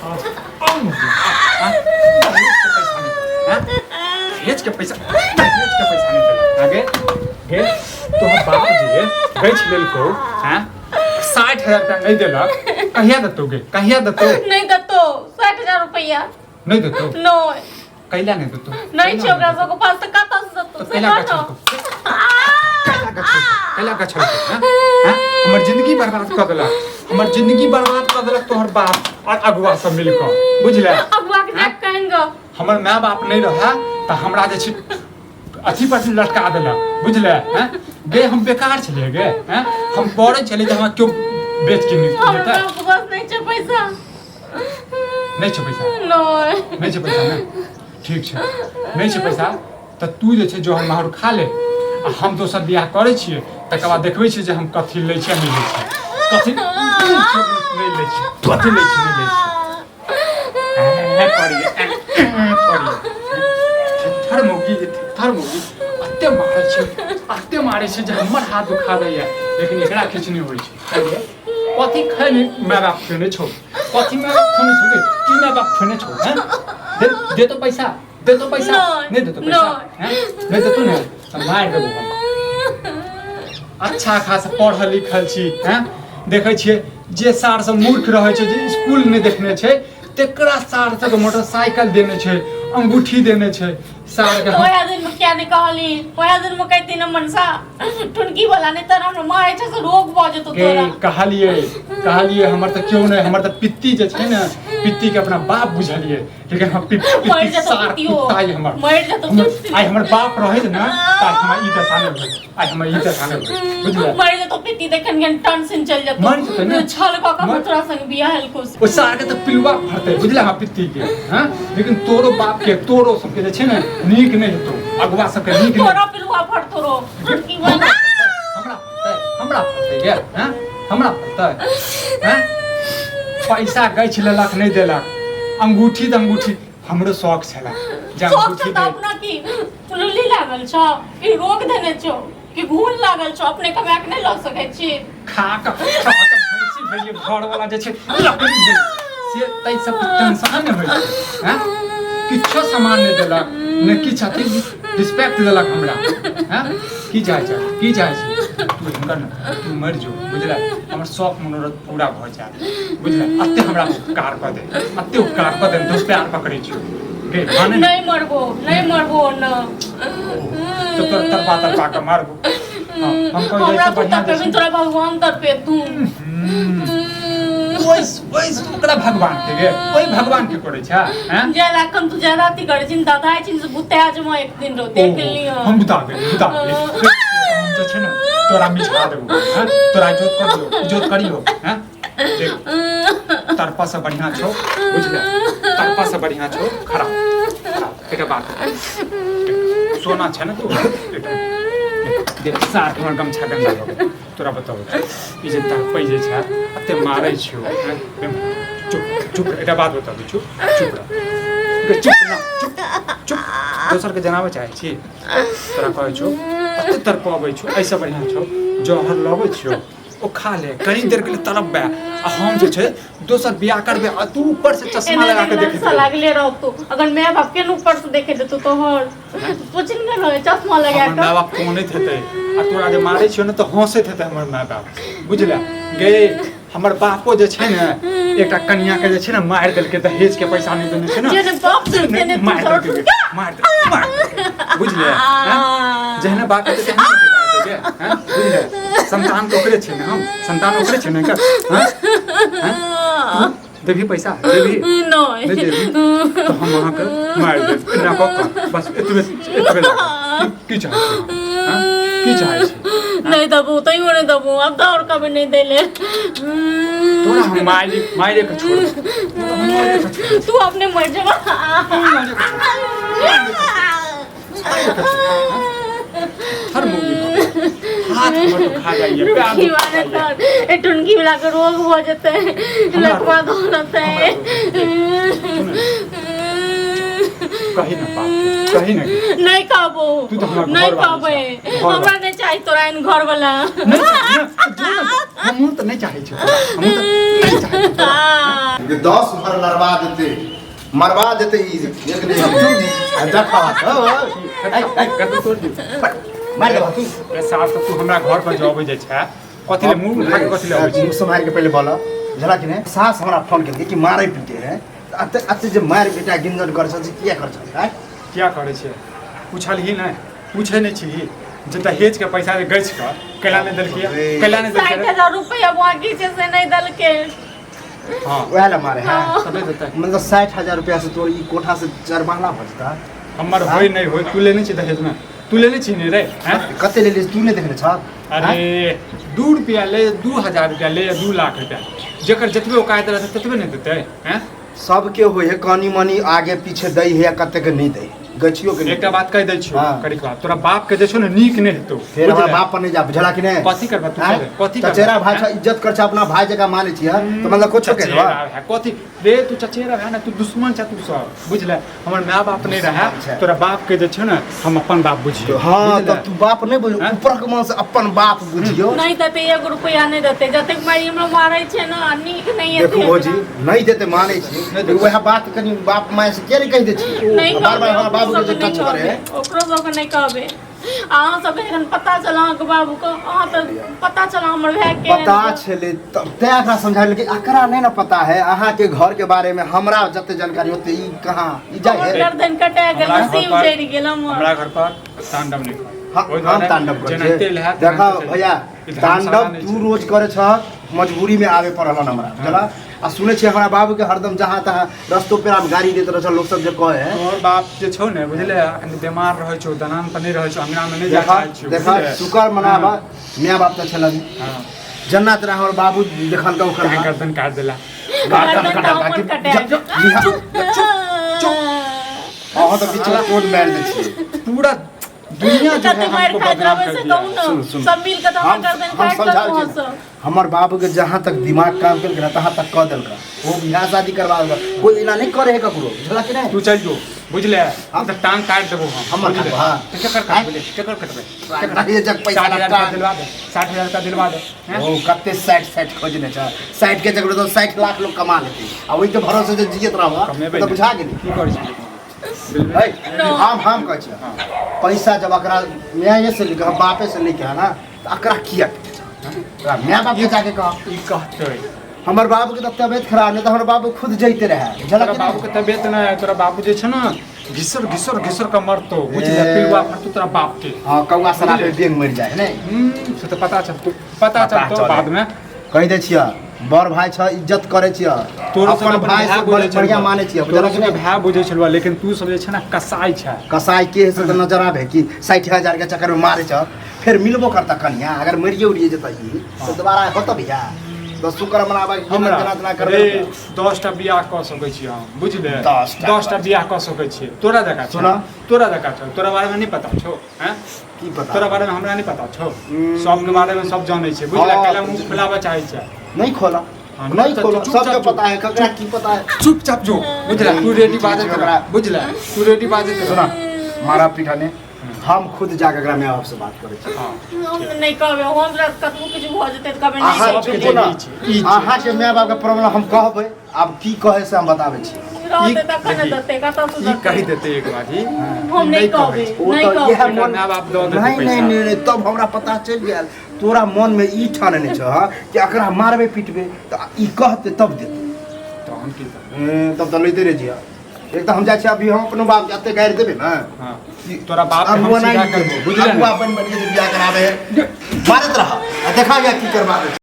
आउ मौगी, आउ, आँ? दहेज के पैसा नहीं देलक, आँ? दहेज के पैसा, दहेज के पैसा नहीं देलक। आगे गे तोहर बाप जे गछि लेलकौ, आँ? 60,000 रुपया नहीं देलक, कहिया देतौ गे, कहिया देतौ? नहीं देतो 60,000 रुपया। नहीं देतौ? नहीं। कैला नहीं देतौ? नहीं छै ओकरा सबके पास तऽ कतऽ से देतौ तऽ से कैला कह गछ न। लेलकौ? कैला गछ लेलकौ? कैला गछ लेलकौ, हाँ? हाँ? हमर जिंदगी बर्बाद कऽ देलक, हमर जिंदगी बर्बाद कऽ देलक तोहर बाप और अगुआ सब मिल कऽ, बुझले? अगुआ के जाक कहन ग। हमर माय बाप नहीं रहे तऽ हमरा जे छै अथी पर लटका देलक, बुझले? हैं गे, हम बेकार छलियै गे, हैं हम पढ़ै छलियै जे हमरा केओ बेच के नहि हमरा लेतै। बाप के पास नहीं छै पैसा। नहि छै पैसा? नहीं। नहि छै पैसा ने, ठीक छै, नहि छै पैसा तऽ तू जे छै जहर माहुर खा ले आ हम दोसर बियाह करै छियै, तकर बाद देखबै छियै जे हम कथी लै छियै आ नहि लै छियै, कथी नहि लै छियै, कथी लै छियै, नहि लै छियै। ऐं करियै, ऐं करियै। थेथर मौगी जे थेथर मौगी, एते मारै छै, एते मारै छै जे हमर हाथ दुखा दैया, लेकिन एकरा किछु नहि होइ छै। कथी खाइ माय बाप खेने छौ? कथी माय बाप खेने छौ गे? की माय बाप खेने छौ? हैं, दे दे तो पैसा, दे तो पैसा। नहीं, नहीं दे तो पैसा। नहीं। हैं, नहीं दे तो ने तऽ मारि देबो हम। अच्छा खासा पढ़ल लिखल छी, हैं देखै छियै जे सार सब मूर्ख रहै छै, जे स्कूल नहि देखने छै, तेकरा सार सबके मोटरसाइकिल देने छै, अंगूठी देने छै सार के। तो ओएह दिन में किया नहीं कहली? ओएह दिन में कहती न मनसा टुनकी वाला, नहीं तर हमरा मारे छै से रोग भऽ जेतो के तोरा। कहलियै, कहलियै, हमर तऽ केओ नहि, हमर तऽ पित्ती जे छै ने, पित्ती के अपना बाप बुझलियै, लेकिन हम मरि पित्ती जेतौ सार पित्तियो। कुत्ता ये हमर। मरि जेतौ पित्ती। आइ हमर बाप रहैत ने तऽ आइ हमरा ई दशा नहि होइत, आइ हमर ई दशा नहि होइत, बुझलियै? मरि जेतौ पित्ती, देखन गेन टन चलि जेतौ। मरि जेतै ने? छल कऽ कऽ तोरा संग बियाह हेलको से। ओ सार के तऽ पिलुआ फड़तै, बुझले, हम पित्ती के। हाँ, लेकिन तोरो बाप के, तोरो सबके जे छै ने नीक नहि हेतौ, अगुआ सबके नीक नहि। तोरा पिलुआ फड़तो रो टुनकी वाला। हमरा फड़तै, हमरा फड़तै गे? हाँ, हमरा फड़तै? हाँ, पैसा गछि लेलक, नहि देलक अंगूठी। तऽ अंगूठी हमरो शौक छलै जे शौक अंगूठी छौ तऽ दे। अपना की चुलुली लागल छौ कि रोग देने छौ कि घून लागल छौ? अपने कमा के नहि लऽ सकै छी? खा कऽ, खा कऽ भैंसी भेलियै, घरवला जे छै लकड़ी भेल से, ताहि सबके टेंशन नहि होइ छै। हैं, किछो सामान नहि देलक ने किछु अथी रिस्पेक्ट देलक हमरा। हैं, की चाहै छै, की चाहै छै तू हिनकर ने? तू मरि जो, बुझले? हमर शौक मनोरथ पूरा भऽ जायत, बुझले? एते हमरा उपकार कऽ दे, एते उपकार कऽ दे, तो प्यार पकड़ै छियौ गे, माने ने। नहीं मरबो, नहीं मरबो न। तो तोरा तरपा तरपा कऽ मारबो। हाँ, हम कहै हमरा जाइ तू बढ़िआँ तड़पेबही, तोरा भगवान तड़पेतू। ओइ ओइ ओकरा भगवान के गे, ओइ भगवान के करै छै, हैं? ज्यादा अखन तू ज्यादा अथी करै छिन, दादा छिन से बुता जमा एक दिन रो देख लियो। हम बुता गेली, बुता गेली। हम जे छै ने तोरा मिझा देबो, हैं? तोरा इज्जत कर दियो, इज्जत करियो। हैं, देख, तड़पा से बढ़िया छौ, बुझले? तड़पा से बढ़िया छौ खड़ा खड़ा। एकटा बात, सोना छै ने तू, एकटा देख, सार हमर गमछा गंदा भऽ गेल। तोरा बताबै छी, ई जे तड़पै जे छै, एते मारै छियौ, हैं? चुप, चुप रह, एकटा बात बताबै छियौ, चुप रह गे, चुप ना, चुप, चुप। दोसर के जनाबऽ चाहै छी? तोरा कहै छौ, एते तड़पबै छौ, एहिसँ बढ़िआँ छौ जहर लबै छियौ, ओ खा ले, कनी देर के लिए तड़पबै आ हम जे छै दोसर बियाह करबै आ तू ऊपर से चश्मा एना लगा के ललसा देखैत रही। लागले रहतो। अगर माय बाप के ऊपर से देखे देतो तोहर पूछ ने रहे चश्मा लगा हमर के। माय बाप कानैत हेतै आ तोरा जे मारै छियौ ने तऽ हँसैत हेतै हमर माय बाप, बुझले गे? हमर बापो जे छै ने एकटा कनिया के जे छै ने मारि देलकै, दहेज के पैसा नहि देने छै ने। जेने बाप से तेने तू मारि देलकै गे, मारि देलकै, मारि देलकै, बुझले? हैं? जेहने बाप हेतै तेहने ने बेटा हेतै गे, हैं? बुझले? संतान तऽ ओकरे छै ने, हम संतान ओकरे छै ने एकर, हैं? हैं? तू देबही पैसा, देबही? नहीं। नहि देबही तऽ हम अहाँके मारि देब एना कऽ कऽ, बस एतबे, एतबे लागत। की की चाहै छी अहाँ? हैं? की चाहै छी? नहीं दबू, तैयो नहीं दबू, अब तो और कभी नहीं देले। तोरा हम मारि मारि के छोड़, तोरा हम मारि के छोड़। तू अपने मर जबा। मारि के छोड़, मारि के छोड़, हैं? हर मौगी भऽ गेल। हाथ हमर तो खा जाइए, पैर टुनकी दुखा वाले जाइए। सर, ए टुनकी वाला के रोग हो जेतै, हमरा लकवा रोग- धोलतै। हमरा रोग। कही ना बाप के, कही ना। नहीं कहबो। कहबो। तू तऽ हमर नहीं घरवाली कहबे। छह, घरवाली। हमरा नहीं चाही तोरा एहन घर वाला। नहीं चाही, जो ना, हमहूँ तऽ नहि चाहै छियौ तोरा, हमहूँ तऽ नहि चाहै छियौ तोरा। हाँ। जे 10 घर लड़वा देते, मरवा देते ई एक नहीं आ देखा तो ऐ ऐ कतौ तोड़ दियौ। मार देबा तू। रे सार, तऽ तू हमरा घर पर जो अबै जाइ छै, कथी ले मुंह उठा के कथी ले अबै छै? मुँह सम्हारि के पहिले बोला, बुझला कि नहि? सास हमरा फोन केलकै कि मारै पीटे है, अते अते जे मारि पीटा गिंजन करै छै से किया करै छै आँय? किया करै छै पुछलही नहि? पूछै नहि छी जे दहेज के पैसा जे गछि कऽ कैला नहि देलकै? कैला नहि साठि देलकै? हजार रुपया बाकी छै से नहि देलकै। हँ। वएह लए मारे है। हाँ। तबे देतै। मतलब 60,000 रुपया से तोर ई कोठा से चार महला भऽ जेतै। हमर होय नहि होय, तू लेने छी दहेजमे? तू लेने छी ने रे? हैं? कते लेली, तू नहि देखने छह? अरे 2 रुपया ले, 2000 रुपया ले या 2 लाख रुपया, जकर जतबे औकात रहतै ततबे ने देतै। हैं? सबके होइ है कनी मनी आगे पीछे दै है, कतेक नहि दै है, गछियो के नहि। एकटा बात कहि दै छियौ। हाँ। करिकबा, तोरा बाप के जे छौ ने नीक नहि हेतौ। फेर हमरा बुझले? बाप पर नहि जा, बुझला कि नहि? कथी करबा तू? आँय? कथी करबा? चचेरा भाई आँय? छ, इज्जत कर छ, अपना भाई जकाँ मानै छियै तऽ मतलब कुछो कहि चचेरा देबा? भाय कथी रे? तू चचेरा भाय ने, तू दुश्मन छ तू सब, बुझले? हमर माय बाप नहि रहै, दुश्मन छै। तोरा बाप के जे छौ ने हम अपन बाप बुझियो। हाँ। बुझले? तऽ तू बाप नहि बुझ। आँय? ऊपर के मन से अपन बाप बुझियो। नहीं देते, एगो रुपया नहीं देते। जतेक मारी हमरा मारै छै ने, आ नीक नहीं देखू हेतै। भौजी, नहि देते मानै छी। नहि देतै। वएह बात कनि बाप माय से किया नहि कहि दै छी? नहीं बार बार कहबै। हमरा बाबू ओकरो के जे सबके नहीं टच करे है। कहबै, ओकरो सबके नहीं कहबै। अहाँ सबके जखन पता चल अहाँके बाबूके, अहाँ तऽ पता चल हमर भाय के। पता छलै तब तैं एकरा समझायल कि एकरा नहि ने पता है अहाँके घर के बारे में। हमरा जते जानकारी ओते ई कहाँ ई जाइ हमर है। गर्दन कटा गेल। हमरा घर सीम पर- जरि गेल हमर। हमरा घर पर तांडव नहि कर। हाँ, ओहि हम दुआरे तांडव करै जेनाहिते छियै। लहै, देखा तेनाहिते भैया, चलि। ई धर्मशाला तांडव नहि तू छै। रोज करे छह, मजबूरी में आवे पड़ल हन हमरा, बुझला? आ सुनै छियै हमरा बाबू के हरदम जहाँ तहाँ रस्तो पेरा में गाड़ी दैत रहै छ लोक सब जे कहै है। तोहर बाप जे छौ ने, बुझले, अखन बीमार रहै छौ, दलान पर नहि रहै छौ, अंगना में नहि जा देखा चाहै छौ। देखा। बुझले? शुक्र मनाबा, माय बाप तऽ छलन। हाँ। जन्ना तेरा हमर बाबू देखल के ओकर तैं गर्दन काट देला। गर्दन तऽ हमर कटा गेल। अहाँ तऽ बीच में चोट मारि दै छियै। पूरा दुनिया जो है कते मारि हमको खाइत बदनाम रहबै कर से दिया। कहू ने। सुन, सुन। सब मिल के तऽ हमर हम गर्दन हम काटि समझाबै देलहुँ छी। सब। हमर बाबू के जहाँ तक दिमाग काम केलकै ना, तहाँ तक कऽ देलकै। ओ बियाह शादी करवा देलकै। कोई एना नहि करे है ककरो, बुझला कि नहि? तू चल जो, बुझले? हम तऽ टांग काट देबो हम। हमर बुझले? काटबो, हाँ। तऽ केकर काटबै? केकर कटबै? ये जग पैसा 60,000 लगता। रुपया दिलवा दे, 60,000 रुपया दिलवा दे, हैं? ओ कते 60 60 खोजने छ, 60 के जगह तो 60 लाख लोग कमा लेते आ ओहि के भरोसे जे जियत रहब कमेबै तऽ नहि। बुझा गेली। की करै छी? है, हम कहै छियै, पैसा जब एकरा माये से लेके बापे से लेके है ना, तऽ एकरा किया पीटे छ? तोरा माय बाप के जाके कह। ई कहतै। हमर बाबू के तऽ तबियत खराब, नहि तऽ हमर बाबू खुद जैते रहे, बुझलक तोरा कि बाबू नहि? के तबियत नहि है। तोरा बाबू जे छै ने घिसर घिसर घिसर के मरतो, बुझले? ए। पिलुआ फटतो तोरा बाप के। हाँ, कौआ शराब में बेंग मरि जाइ है नहि? से तऽ पता चलतो, पता पता चलतो चले। बाद में। कहि दै छियै, बड़ भाई छ, इज्जत करै छियै। तोरो अपन सबके भाई से बुझै बड़ बढ़िया मानै छियै, तोरो बुझलक कि सबके नहि? भाय बुझै छलुआ, लेकिन तू सब जे छै ने कसाई छै। कसाई के से तऽ नजर आबे कि 60,000 के चक्कर में मारे छ। फेर मिलबो करता कनिया, अगर मरिए उड़िए जेता ई तऽ दोबारा होता भैया तऽ शुक्र मनाबे कि हमरा जेना तेना करबै। रे 10टा बियाह कऽ सकै छी हम, बुझले? 10टा। 10टा बियाह कऽ सकै छियै। तोरा जकाँ छौ? सुना। तोरा जकाँ छौ? तोरा बारेमे नहि पता छौ, हैं? की पता? तोरा बारेमे हमरा नहि पता छौ? सबके बारेमे सब जानै छै, बुझले? हाँ। कैला मुँह खुलाबऽ चाहै छै? नहीं खोला। हाँ, नहीं तऽ खोला। चुपचाप सबके जो। पता है, ककरा की पता है? चुपचाप जो, बुझले? तू रेडी बाजैत रह। ओकरा- बुझले? तू रेडी बाजैत रह। सुना, मारा पीटा ने, हम खुद जाके एकरा माय बाप से बात करै छी। हाँ। हम नहि कहबै, हमरा कतबो किछु भऽ जेतै तऽ कहबै अहाँ नहि। सबके चुप ना। जे ई छै, ई छै। अहाँके माय बाप के प्रॉब्लम हम कहबै, आब की कहै से हम बताबै छी। रहतै तखन ने देतै, कतऽ से ई कहि देतै? देतै एक बाजी। हम नहि कहबै। ओ नहि तऽ इएह कहबै। मन माय बाप दऽ देतै नहीं नहीं पैसा। नहीं नहीं, तब हमरा पता चलि गेल, तोरा मन में ई ठानने छ कि एकरा मारबै पीटबै तऽ ई कहतै तब देतै। तहन की करबै? तब तऽ लैते रहि जिया। एक तऽ हम जाइ छी अभी, हम अपनो बाप के एते गारि देबै ने हाँ। तोरा बाप के हम अगुआ सीधा नहीं करबो, बुझले? अगुआ बन बन के जे बियाह कराबे है, मारैत रह आ देखा गया की करबाबै।